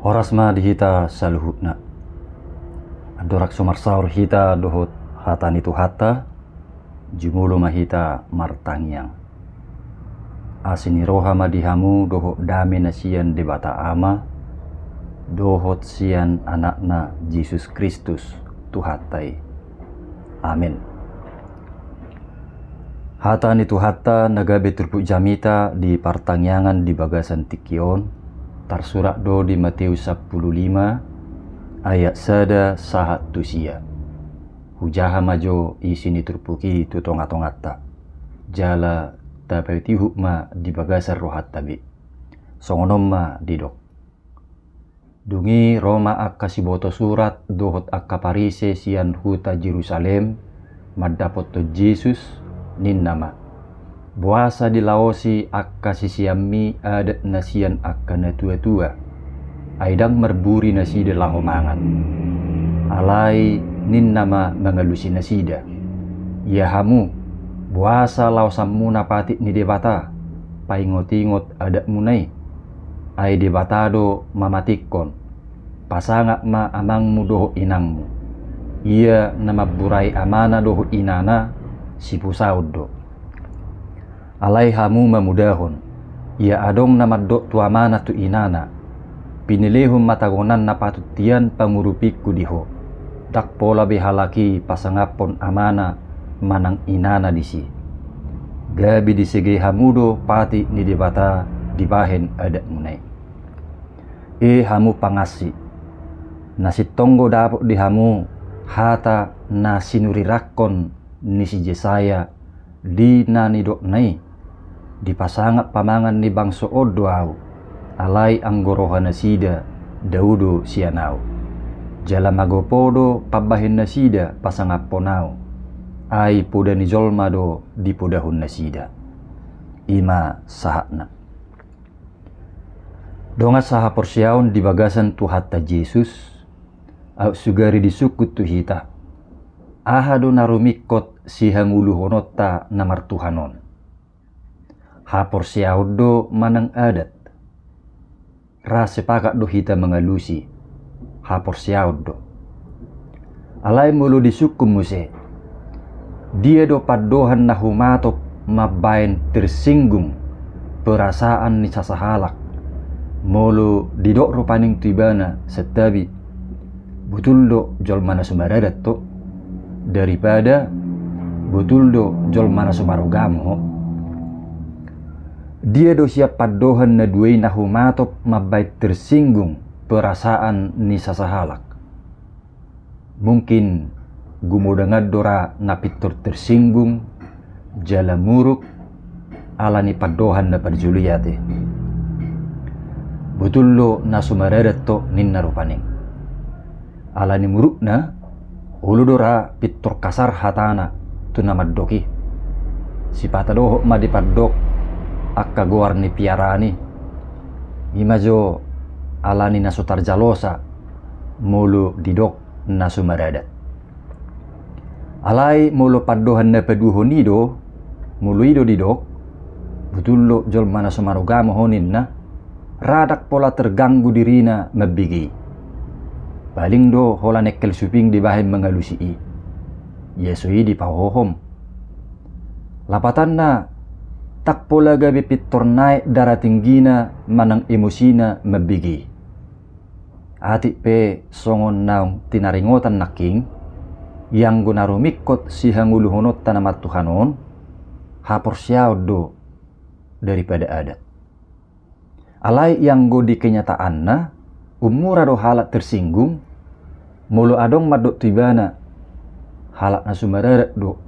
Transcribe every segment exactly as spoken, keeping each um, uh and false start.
Horas ma di hita saluhutna. Andorang so marsaor hita dohot hata ni Tuhanta, jumolo ma hita martangiang. Asi ni roha ma di hamu dohot dame na sian Debata Ama, dohot sian Anakna Jesus Kristus, Tuhanta i. Amen. Hata ni Tuhanta na gabe turpuk jamita di partangiangan di bagasan tingki on, tarsurat do di Mateus sampulu lima ayat sada sahat tu sia. Hujaha ma jo isi ni turpuk i tu tonga-tonganta, jala tapatihut ma di bagasan rohanta be. Songon on ma didok. Dung i ro ma angka siboto surat dohot angka Parise sian huta Jerusalem mandapothon Jesus, ninna ma: Boasa dilaosi angka siseanmi adat na sian angka na tua-tua? Ai ndang marburi nasida laho mangan. Alai ninna ma mangalusi nasida: Ia hamu, boasa laosanmuna patik ni Debata, paingot-ingot adatmuna i? Ai Debata do mamatikkon. Pasangap ma amangmu dohot inangmu. Ia na mamburai amana dohot inana, sipusaon do. Alai hamu mamudahon, ia adong na mandok tu amana tu inana: Pinilehon ma tagonan na patut tian pangurupingku di ho. Ndang pola be halak i pasangaphon amana manang inana disi. Gabe disegei hamu do patik ni Debata dibahen adatmuna i. E hamu pangansi, na sintong do dapot di hamu hata na sinurirangkon ni si Jesaya di na nidokna i: Dipasangap pamangan ni bangso on do Ahu, alai anggo roha nasida dao do sian Ahu. Jala magopo do pambahen nasida pasangaphon Ahu, ai poda ni jolma do dipodahon nasida. I ma sahatna. Dongan sahaporseaon di bagasan Tuhanta Jesus, aut sugari disungkun tu hita, aha do na rumingkot sihangoluhononta na martuhan on? Haporseaon do manang adat? Ra sepakat do hita mangalusi, haporseaon do. Alai molo disungkun muse, dia do pandohan na humatop mambahen tersinggung perasaan ni sasahalak, molo didok rupani tu ibana santabi: Botul do jolma na sumaradat ho, daripada: Botul do jolma na sumarugamo ho? Dia do sian pandohan na dua i na humatop mambahen tersinggung perasaan ni sasahalak? Mungkin gumodangan do ra na pintor tersinggung jala muruk ala ni pandohan na parjolo i ate. Botul do na sumaradat ho, ninna rupani. Ala ni murukna, olo do ra pintor kasar hatana tu na mandok i. Sipata dohot ma dipandok angka goar ni piaraan i. I ma jo ala ni na so tarjalosa molo didok na sumaradat. Alai molo pandohan na paduahon i do, molo i do didok: Botul do jolma na sumarugamo ho, ninna, ra ndang pola terganggu dirina mambege i. Paling do holan engkel suping dibahen mangalusi i. Ia so i dipahohom. Lapatanna, ndang pola gabe pintor naek daratinggina manang emosina mambege i. Atik pe songon naung tinaringotan nangkin, ianggo na rumingkot sihangoluhononta na martuhan on, haporseaon do daripada adat. Alai ianggo di kenyataanna, ummura do halak tersinggung, molo adong mandok tu ibana: Halak na sumaradat do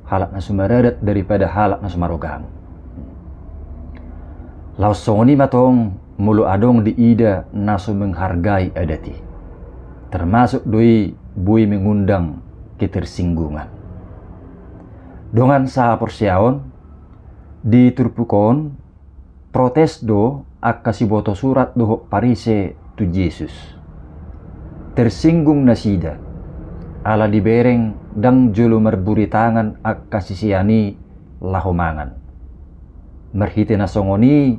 halak na sumaradat daripada halak na sumarugamo. Laos songon i ma tong molo adong diida na so menghargai adat i, termasuk do i boi mengundang ketersinggungan. Dongan sahaporseaon, di turpuk on, protes do angka siboto surat dohot Parise tu Jesus. Tersinggung nasida ala dibereng ndang jolo marburi tangan angka sisean i laho mangan. Marhite na songon i,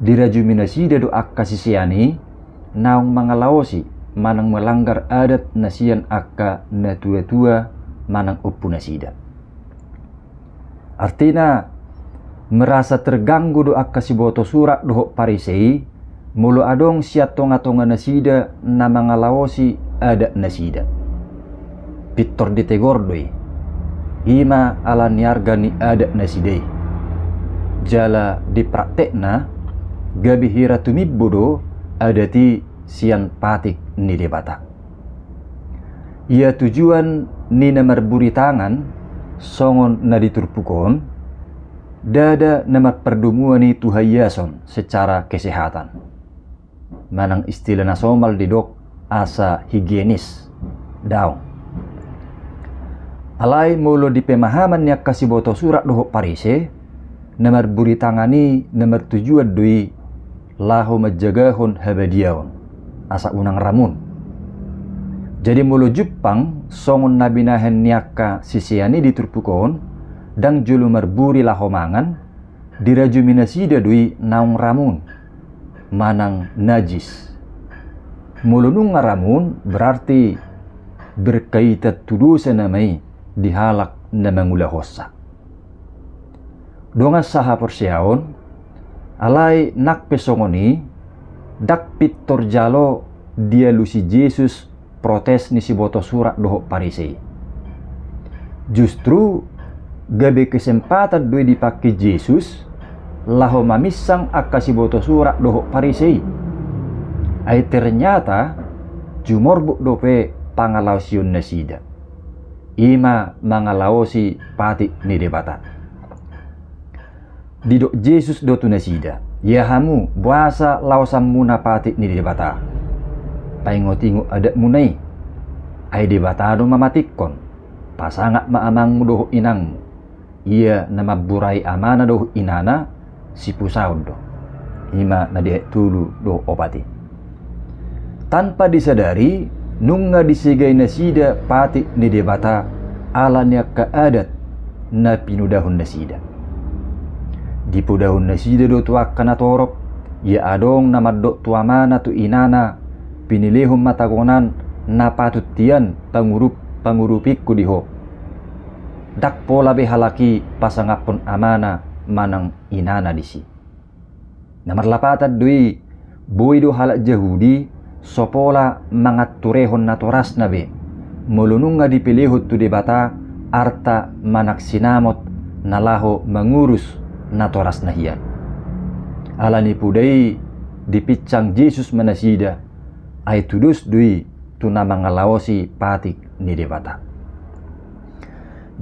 dirajumi nasida do angka sisean i naung mangalaosi manang melanggar adat na sian angka natuatua manang ompunasida. Artina, merasa terganggu do angka sibotosurat dohot Parise i, molo adong sian tongatonganasida na mangalaosi adatnasida. Pintor ditegor do i. I ma ala ni arga ni adatnasida i. Jala di praktekna, gabe hira tumimbo do adat i sian patik ni Debata. Ia tujuan ni na marburi tangan songon na di turpuk on, ndada na marpardomuan i tu haiason secara kesehatan. Manang istilah na somal didok asa higienis. Daong. Alai molo di pemahaman ni angka sibotosurat dohot Parise, na marburi tangan i na martujuan do i laho manjagahon habadiaon, asa unang ramun. Jadi molo jumpang songon na binahen ni angka sisean i di turpuk on, ndang jolo marburi laho mangan, dirajuminasida do i naung ramun, manang najis. Molo nunga ramun, berarti berkaitan tu dosa nama i di halak na mangulahonsa. Dongan sahaporseaon, alai nang pe songon i, ndang pintor jalo dialusi Jesus protes ni sibotosurat dohot Parise i. Justru gabe kesempatan do i dipangke Jesus laho maminsang angka sibotosurat dohot Parise i. Ai ternyata jumorbut dope pangalaosionnasida. I ma mangalaosi patik ni Debata. Didok Jesus do tu nasida, "Ia hamu, boasa laosanmuna patik ni Debata? Paingotingot adatmuna i. Ai Debata do mamatikkon. Pasangap ma amangmu dohot inangmu. Ia na mamburai amana dohot inana, sipusaon do." I ma na di ayat tolu dohot opat i. Tanpa disadari, nunga disegai nasida patik ni Debata ala ni angka adat na pinodahon nasida. Dipodahon nasida do tu angka natorop, ia adong na mandok tu amana tu inana, "Pinilehon ma tagonan na patut hian pangurup-, pangurupingku di ho." Ndang pola be halak i pasangaphon amana manang inana disi. Na marlapatan do i, boi do halak Jahudi so pola manganturehon natorasna be, molo nunga dipelehon tu Debata arta manang sinamot na laho mangurus natorasna hian. Ala ni poda i dipinsang Jesus ma nasida, ai tudos do i tu na mangalaosi patik ni Debata.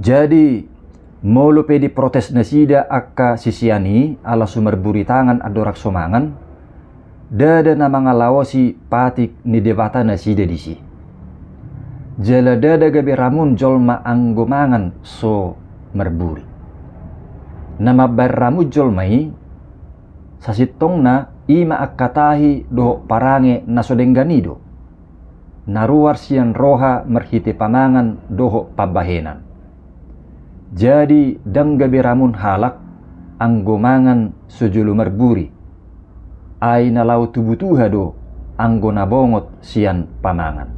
Jadi, molo pe diprotes nasida angka sisean i ala so marburi tangan andorang so mangan, ndada na mangalaosi patik ni Debata nasida disi. Jala ndada gabe ramun jolma anggo mangan so marburi. Na mambahen ramun jolma i, sasintongna i ma angka tahi dohot parange na so denggan i do, na ruar sian roha marhite pamangan dohot pambahenan. Jadi ndang gabe ramun halak anggo mangan so jolo marburi, ai na laho tubu tuha do anggo na bongot sian pamangan.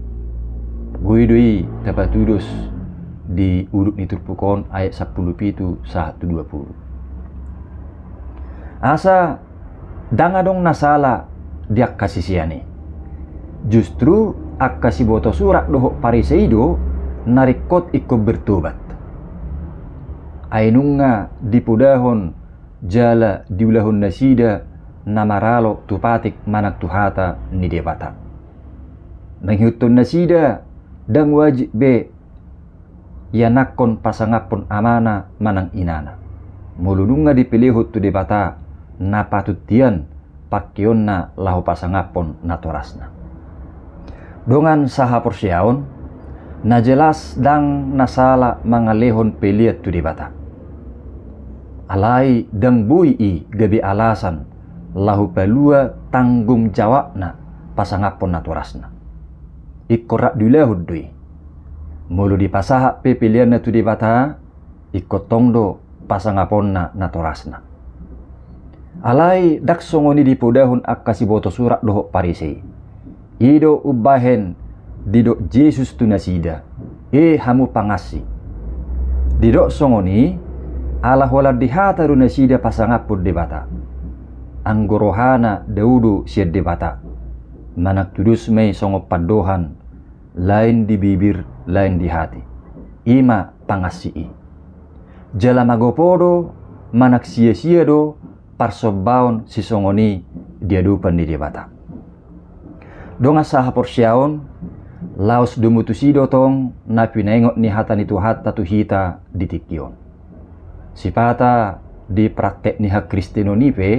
Boi do i tapatudos di Uruk ni Turpuk on ayat sampulu pitu sahat tu dua pulu. Asa ndang adong na sala di angka sisean i. Justru angka siboto surat dohot Parise i do na ringkot ingkon bertobat. Ai nunga dipodahon jala diulahon nasida na maralo tu patik manang tu hata ni Debata. Mangihuthon nasida ndang wajib be ianakhon pasangaphon amana manang inana, molo nunga dipelehon tu Debata na patut hian pangkeonna laho pasangaphon natorasna. Dongan sahaporseaon, na jelas ndang na sala mangalehon pelean tu Debata. Alai ndang boi i gabe alasan laho palua tanggung jawabna pasangaphon natorasna. Ingkon rap diulahon do i. Molo dipasahat pe peleanna tu Debata, ingkon tong do pasangaponna natorasna. Alai ndang songon i dipodahon angka siboto surat dohot Parise i. I do umbahen didok Jesus tu nasida, "E hamu pangansi." Didok songon i, ala holan di hata do nasida pasangaphon Debata. Anggo rohana dao do sian Debata, manang tudos ma i songon pandohan, lain di bibir, lain di hati. I ma pangansi i. Jala magopo do, manang sia-sia do parsombaon sisongon i di adopan ni Debata. Dongan sahaporseaon, laos domu tusi do tong na pinaingot ni hata ni Tuhanta tu hita di tingki on. Sipata di praktek ni hakristenon i pe,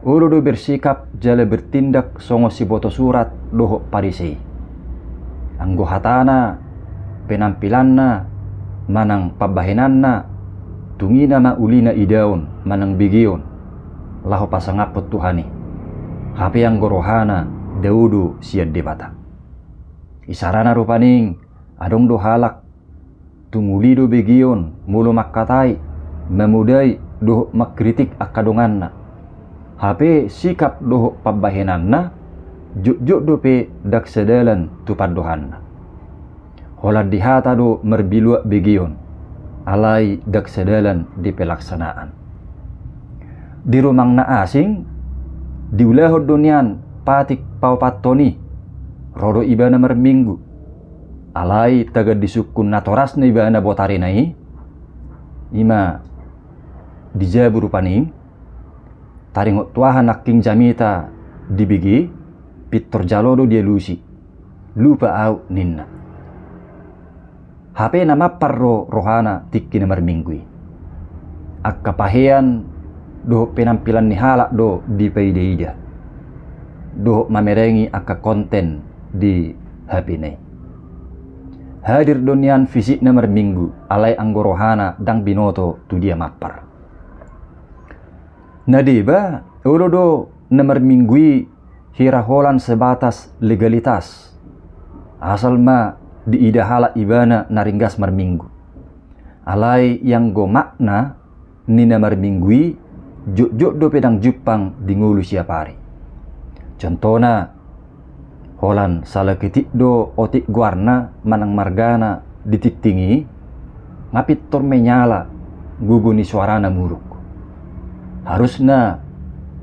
olo do bersikap jala bertindak songon siboto surat dohot Parisei. Anggo hatana, penampilanna, manang pambahenanna, tung i nama ulina idaon manang begeon laho pasangaphon Tuhan i. Hape anggo rohana dao do sian Debata. Isarana rupani, adong do halak tung uli do begeon molo mangkatai, mamodai dohot mangkritik angka donganna. Hape sikap dohot pambahenanna jotjot dope ndang sadalan tu pandohanna. Holan di hata do marbiluat begeon, alai ndang sadalan di pelaksanaan. Di rumang na asing, diulahon do nian patik paopathon i, ro do ibana marminggu. Alai tagan disungkun natorasna ibana botarina i, i ma di jabu rupani, taringot tu aha nangkin jamita dibege, pintor jalo do dialusi. Lupa au ninna. Hape na mampar do rohana tingki na marminggu i. Angka pahean dohot penampilan ni halak do dipaida-ida dohot mamerengi angka konten di H P-na i. Hadir do nian fisikna marminggu, alai anggo rohana ndang binoto tu dia mampar. Na deba, olo do na marminggu i hira holan sebatas legalitas. Asal ma diida halak ibana na ringgas marminggu. Alai anggo makna ni na marminggu i jotjot dope ndang jumpang di ngolu siapari. Contohna, holan sala ketik do otik goarna manang margana di tingting i, nga pintor menyala gogo ni soarana muruk. Harusna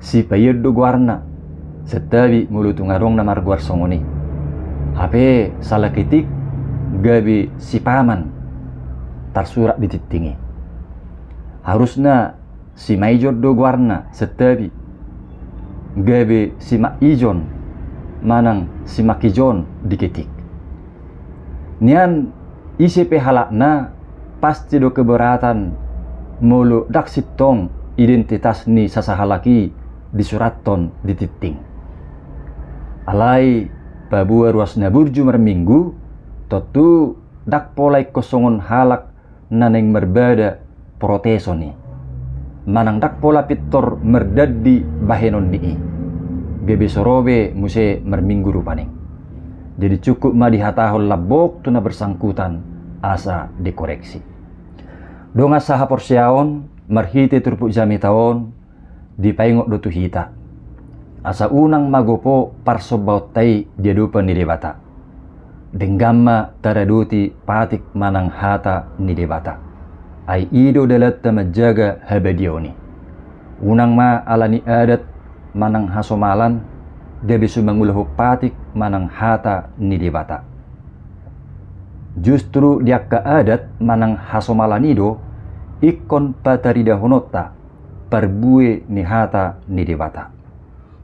sipaion do goarna, santabi molo tung adong na margoar songon i. Hape sala ketik gabe sipaman tarsurat di tingting i. Harusna simaijon do goarna, santabi gabe simaijon manang simakijon di ketik. Nian ise pe halakna, pasti do keberatan molo ndang sintong identitas ni sasahalak i disurathon di tingting. Alai paboa ruas na burju marminggu, tontu ndang pola ingkon songon halak na naeng marbada proteson i. Manang ndang pola pintor mardandi bahenonni i. Gabe so ro be muse marminggu rupani. Jadi cukup ma dihatahon lambok tu na bersangkutan asa dikoreksi. Dongan sahaporseaon, marhite turpuk jamita on, dipaingot do tu hita, asa unang magopo parsombaonta i di adopan ni Debata. Denggan ma taradoti patik manang hata ni Debata. Ai i do dalanta manjaga habadiaon i. Unang ma ala ni adat manang hasomalan gabe so mangulahon patik manang hata ni Debata. Justru di angka adat manang hasomalan i do ingkon pataridahononta parbue ni hata ni Debata.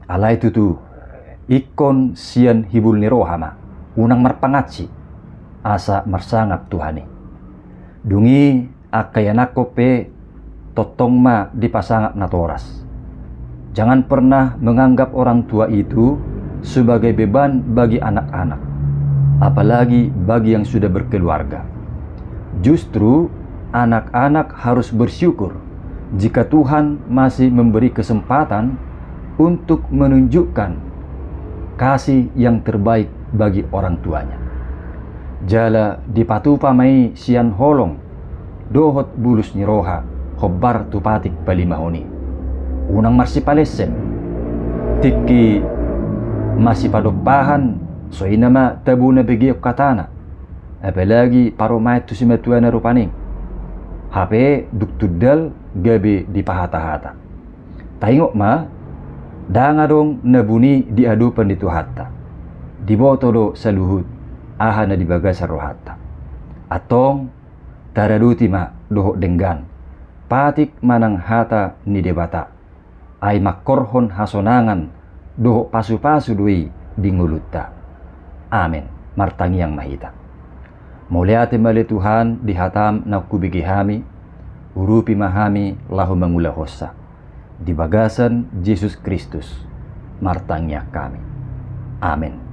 Alai tutu, ingkon sian hibul ni roha ma, unang marpangansi, asa marsangap Tuhan i. Dung i angka ianakhon pe tongtong ma dipasangap natoras. Jangan pernah menganggap orang tua itu sebagai beban bagi anak-anak, apalagi bagi yang sudah berkeluarga. Justru, anak-anak harus bersyukur jika Tuhan masih memberi kesempatan untuk menunjukkan kasih yang terbaik bagi orang tuanya. Jala dipatupa ma i sian holong dohot bulus ni roha hombar tu patik palimahon i. Unang marsipalessem. Tingki masipadompahan Songon i ma tabo na begeon hatana, apalagi parumaen tu simatuana rupani. Hape dung tundal gabe dipahatahata. Taingot ma, ndang adong na buni di adopan ni Tuhanta. Diboto do saluhut aha na di bagasan rohanta. Antong, taradoti ma dohot denggan patik manang hata ni Debata. Ai mangkorhon hasonangan dohot pasupasu do i di ngolunta. Amen. Martangiang ma hita. Mauliate ma ale Tuhan di hatam na hubege hami, urupi ma hami laho mangulahonsa. Di bagasan Jesus Kristus martangiang hami. Amen.